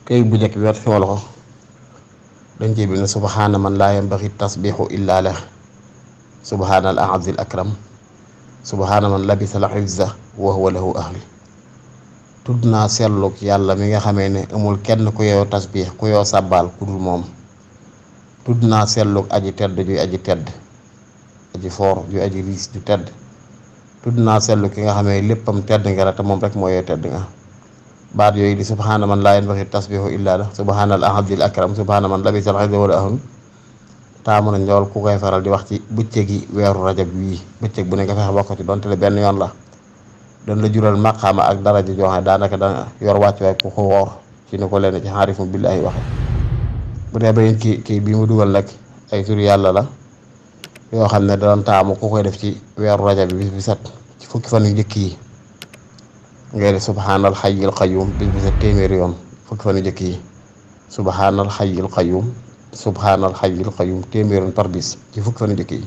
kayit bu njëkk bi war sama loxo dañ ci bind subhaana man laa yanbaxi tasbiixu illaa lah, subhaana al aazil akram, subhaana man labisa al izza wa huwa lahu ahli. tudd naa sellug yàlla mi nga xamee ne amul kenn ku yow tasbiix ku yow sàbbaal ku dul moom. tudd naa sellug aji tedd juy aji tedd, aji foor juy aji riis ju tedd. tudd naa sellu ki nga xamee léppam tedd nga la te moom rek moo yow tedd nga. baat yooyu di subhaana man laa yanbaxi tasbiixu illaa lah, subhaana al ahadil akram, subhaana man labisa al izza wa lahu ahli. taamu na njool ku koy faral di wax ci bëccëgi weeru rajab wii, bëccëg bu ne nga fexe bokk ci donte le benn yoon la. dañ la jural maqaama ak daraja joo xam ne daanaka dana yor wàccuwaay ku ko woor ci ni ko leen ci xaarifu billaahi waxe. bu dee ba kii bii mu dugal nag ay tur yàlla la yoo xam ne daan taamu ku koy def ci weeru rajab bi bis bi set ci fukki fan yu njëkk yi ngay def subhaanal xayyil qayyum bis bi set téeméeri yoon fukki fan yu njëkk yi. subhaanal xayyil qayyum, subhaanal xayyil qayyum téeméeri yoon par bis ci fukki fan yu njëkk yi.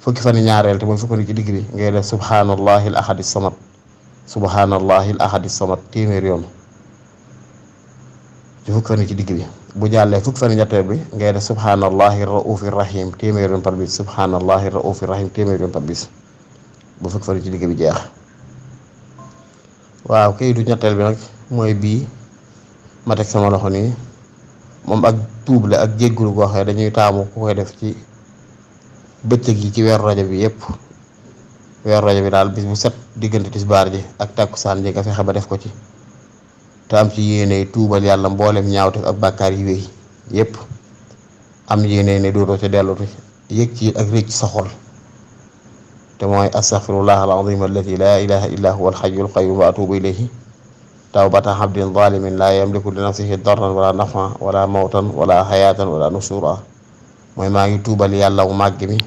fukki fan yu ñaareel te mooy fukki fan ci digg bi ngay def subhaanallahi al ahadi samad, subhaanallahi al ahadi samad téeméeri yoon ci fukki fan ci digg bi. bu jàllee fukki fan ñetteel bi ngay def subhaanallahi raufi rahim téeméeri yoon par bis, subhaanallahi raufi rahim téeméeri yoon par bis bu fukki fan ci digg bi jeex. waaw kay du ñetteel bi nag mooy bii ma teg sama loxo nii, moom ak tuub la ak jéggulu goo xam ne dañuy taamu ku koy def ci bëccëg yi ci weeru rajo bi yëpp. weeru rajo bi daal bis bu set diggante tisbaar ji ak takkusaan ji nga fexe ba def ko ci te am ci yéene tuubal yàlla mboolem ñaawte ak bàkkaar yi wéy yëpp. am yéene ne dootoo ca delluti yëg ci ak rëcc sa xol te mooy astaghfirullah al-azim alladi laa ilaha illa huwa al-hayyul qayyum wa atubu ilayhi tawbata abdin zalimin laa yamliku li nafsihi darran wala nafan wala mawtan wala hayatan wala nusura. mooy maa ngi tuubal yàlla mu màgg mi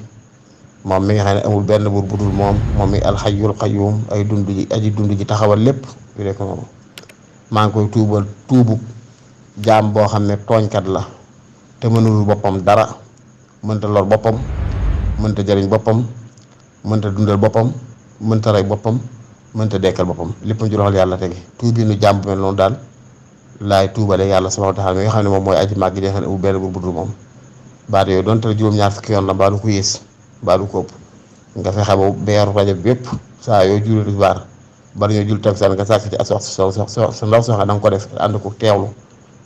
moom mi nga xam ne amul benn buur budul moom moom mi alxayyul qayyum ay dund ji aji dund ji taxawal lépp yu rek moom. maa ngi koy tuubal tuubu jaam boo xam ne tooñkat la te mënul boppam dara, mënta lor boppam, mënta jariñ boppam, mënta dundal boppam, mënta rey boppam, mënta dekkal boppam léppam ci loxol yàlla tege. tuubi nu jaam bu mel noonu daal laay tuubale yàlla subhaanahu wa taala mi nga xam ne moom mooy aji màgg ji nga xam ne amul benn buur budul moom. baat yooyu doonte la juróom-ñaar fukki yoon la mbaa du ko yées mbaa du ko ëpp nga fexe ba beeru rajab bépp saa yoo julli tisbaar bari ñoo jul takkusaan nga sàkk ci as wax sa ndaw soxna da nga ko def ànd ko teewlu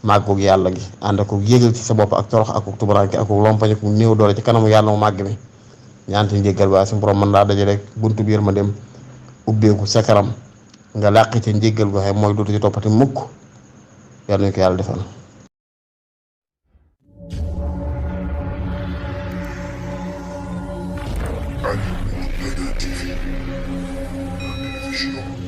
màggug yàlla gi, ànd ko yégal ci sa bopp ak torox ak tubaraanke ak lompañ ak néew doole ci kanamu yàlla mu màgg mi ñaante njéggal ba suñu borom mën laa daje rek buntu biir ma dem ubbeeku sa kanam nga làq ci njéggal go xam mooy dootu ci toppati mukk. yàlla nañu ko yàlla defal. Ali Mourtada TV, un télévision